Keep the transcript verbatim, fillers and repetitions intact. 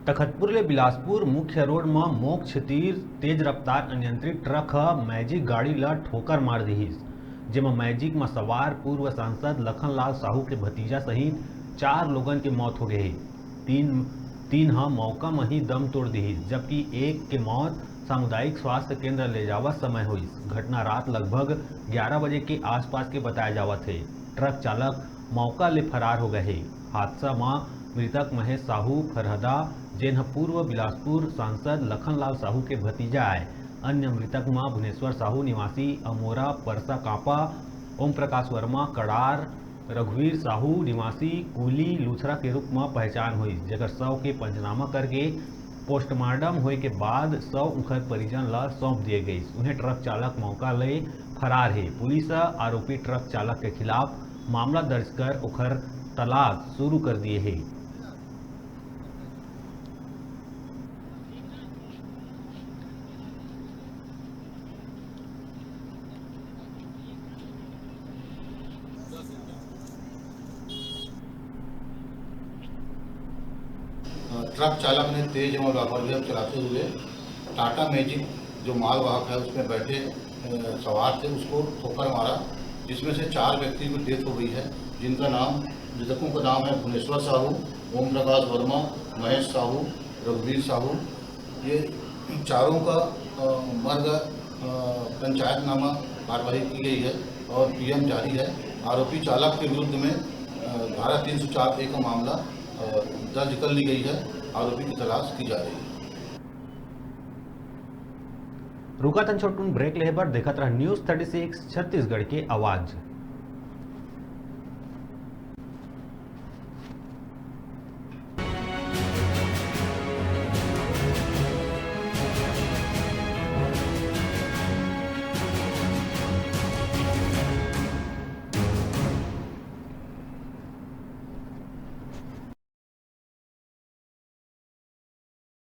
तखतपुर ले बिलासपुर मुख्य रोड म मोक्ष तीर तेज रफ्तार अनियंत्रित ट्रक ह मैजिक गाड़ी ल ठोकर मार दिहिस, जेमा मैजिक म सवार पूर्व सांसद लखनलाल साहू के भतीजा सहित चार लोगन के मौत हो गे हे। तीन, तीन ह मौका म ही दम तोड़ दिहिस, जबकि एक के मौत सामुदायिक स्वास्थ्य केंद्र ले जावत समय होइस। घटना रात लगभग ग्यारह बजे के आसपास के बताया जावत हे। ट्रक चालक मौका ले फरार हो गए हे। हादसा म मृतक महेश साहू फरहदा, जेन ह पूर्व बिलासपुर सांसद लखनलाल साहू के भतीजा आय। अन्य मृतक म भुनेश्वर साहू निवासी अमोरा परसा कांपा, ओम प्रकाश वर्मा कड़ार, रघुवीर साहू निवासी कुली लूथरा के रूप म पहचान होइस, जेकर शव के पंचनामा करके पोस्टमार्टम होए के बाद शव उंखर परिजन ल सौंप दिए गइस। उहें ट्रक चालक मौका ले फरार हे। पुलिस ह आरोपी ट्रक चालक के खिलाफ मामला दर्ज कर ओखर तलाश शुरू कर दिए हे। ट्रक चालक ने तेज एवं लापरवाही चलाते हुए टाटा मैजिक जो मालवाहक है उसमें बैठे अ, सवार थे, उसको ठोकर मारा, जिसमें से चार व्यक्ति की डेथ हो गई है, जिनका नाम, मृतकों का नाम है भुवनेश्वर साहू, ओम प्रकाश वर्मा, महेश साहू, रघुवीर साहू। ये चारों का अ, मर्ग अ, पंचायतनामा कार्रवाई की गई है और पीएम जारी है। आरोपी चालक के विरुद्ध में अ, धारा तीन सौ चार ए का मामला अ, दर्ज कर ली गई है। आरोपी की तलाश की जा रही है। रुका तन छोटकुन ब्रेक लेहे बर, देखत रह न्यूज़ थर्टी सिक्स छत्तीसगढ़ के आवाज़।